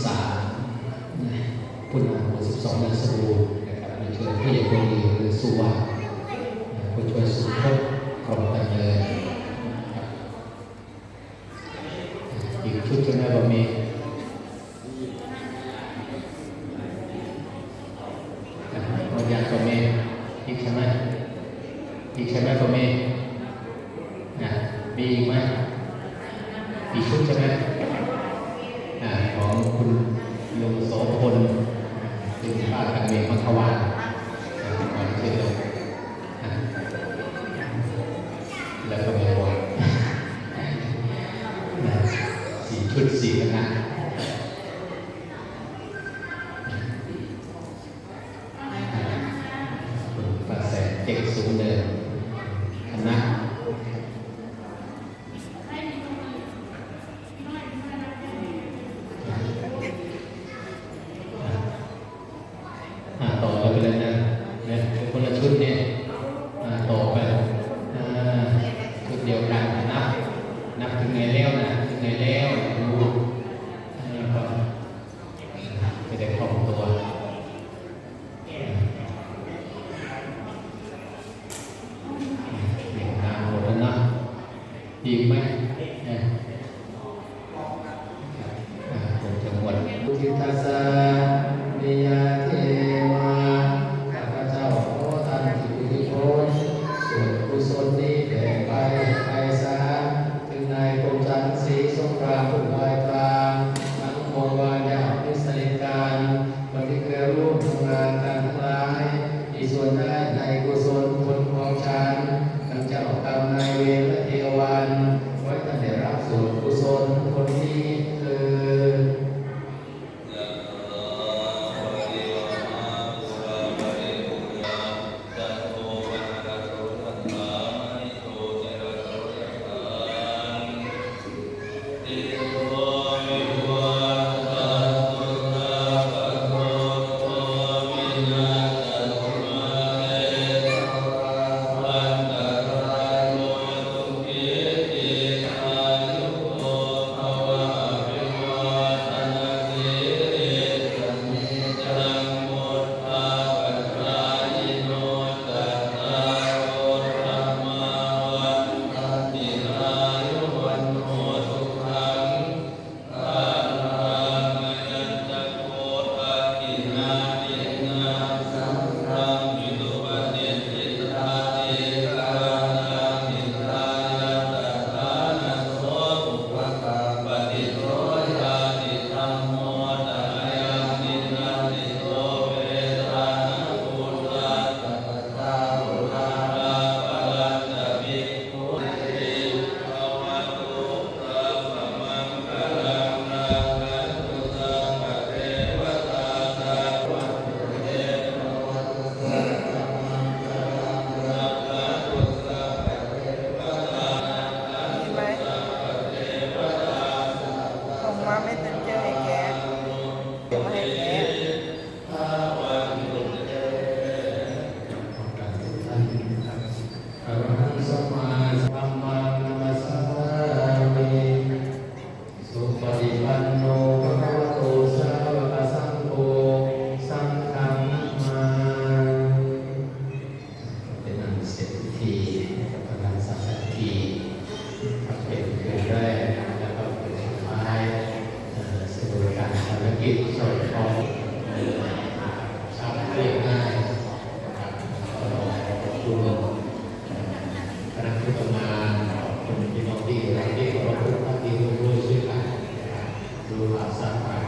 ສາມ ຜູ້ນຳໝູ່ສິບສອງ ເມືອງສະບູນະຄັບ ຜູ້ຊ່ວຍຜູ້ໃຫຍ່ບົວລີ ຫຼື ສຸວາ ຜູ້ຊ່ວຍສົມທົບ ກອງດຳເນີນ ອີກຊຸດໜຶ່ງບໍ່ມີ ອ່າ ໝົດຍັງບໍ່ມີ ອີກໃຊ່ໄໝ ອີກໃຊ່ໄໝບໍ່ມີ ອ່າ ມີອີກໄໝ ອີກຊຸດໃຊ່ໄໝ ອ່າ ຂອງຄຸນລຸງໂສພົນ ເປັນປ້າກັນເວມັງຄະວານ ອ່າ ຂອງເຊໂນ ອ່າ ແລ້ວກໍແມ່ບອກ ສີ່ ຊຸດ ສີ່ຄະນະ ປາແສເຈັກສູງເດີ ຄະນະ ອ່າ ຕໍ່ກັນໄປເລີຍນະ ເນາະ ຄົນລະຊຸດເດ ອ່າ ຕໍ່ໄປ ອ່າ ຊຸດດຽວກັນ ນັບ ນັບເຖິງໃດແລ້ວນະ ເຖິງໃດແລ້ວ ເອີ ຈະໄດ້ຄ່ອງຕົວ ເປັນນາມໝົດແລ້ວເນາະ ອີກໄໝ ເອີ ອ່າ ຄົງຈະໝົດ ອຸທິດທັດສະ ເມຍາເທວາ ຂ້າພະເຈົ້າຂໍທ່ານທີ່ອຸທິດຜົນສ່ວນກຸສົນນີ້ແຜ່ໄປໃຫ້ໄພສານ ເຖິງນາຍພົມຈັນ ສີສົງຄາມ ຜູ້ໄຫວ້ພາ ທັງວົງວາຍາດມິດສະນິດກັນ ຄົນທີ່ເຄີາລົບທຳງານການທັງຫຼາຍ ທີ່ສ່ວນໄດ້ໃນກຸສົນຜົນຂອງສັນ ທັງເຈົ້າກຳນາຍເວນ ແລະ ເທວານ ຂໍໃຫ້ທ່ານໄດ້ຮັບສ່ວນກຸສົນຜົນນີ້ເທີ້ນ. ມີໄໝ? ສົ່ງມາເມັດເຊັນເຈີໃຫ້ແກ ສົ່ງມາໃຫ້ແກ. ອະລະຫັງສຳມາສຳພຸດທັດສະ ທຳມັງນະມັດສາມິ ສຸປະຕິປັນໂນ ພະຄະວະໂຕ ສາວະກະສັງໂຄ ສັງຄັງນະມາມິ. ເປັນອັນເສັດພິທີ ກຳລັງສັກພິທີ ເປັນຄືນແລກ ແລ້ວກໍຄືນສຸດທ້າຍ ເອີ ສະເຫວີຍການປານະກິດ ສອງ ເອີ ສາມເດືອນໜ້າ ຂໍຂອບຄຸນຄະນະຜູ້ທຳງານ ຂອບຄຸນພີ່ນ້ອງທີ່ຮັກທີ່ເຄົາລົບ ທີ່ຮ່ວມດ້ວຍຊ່ວຍກັນ ດູແລຮັກສາການ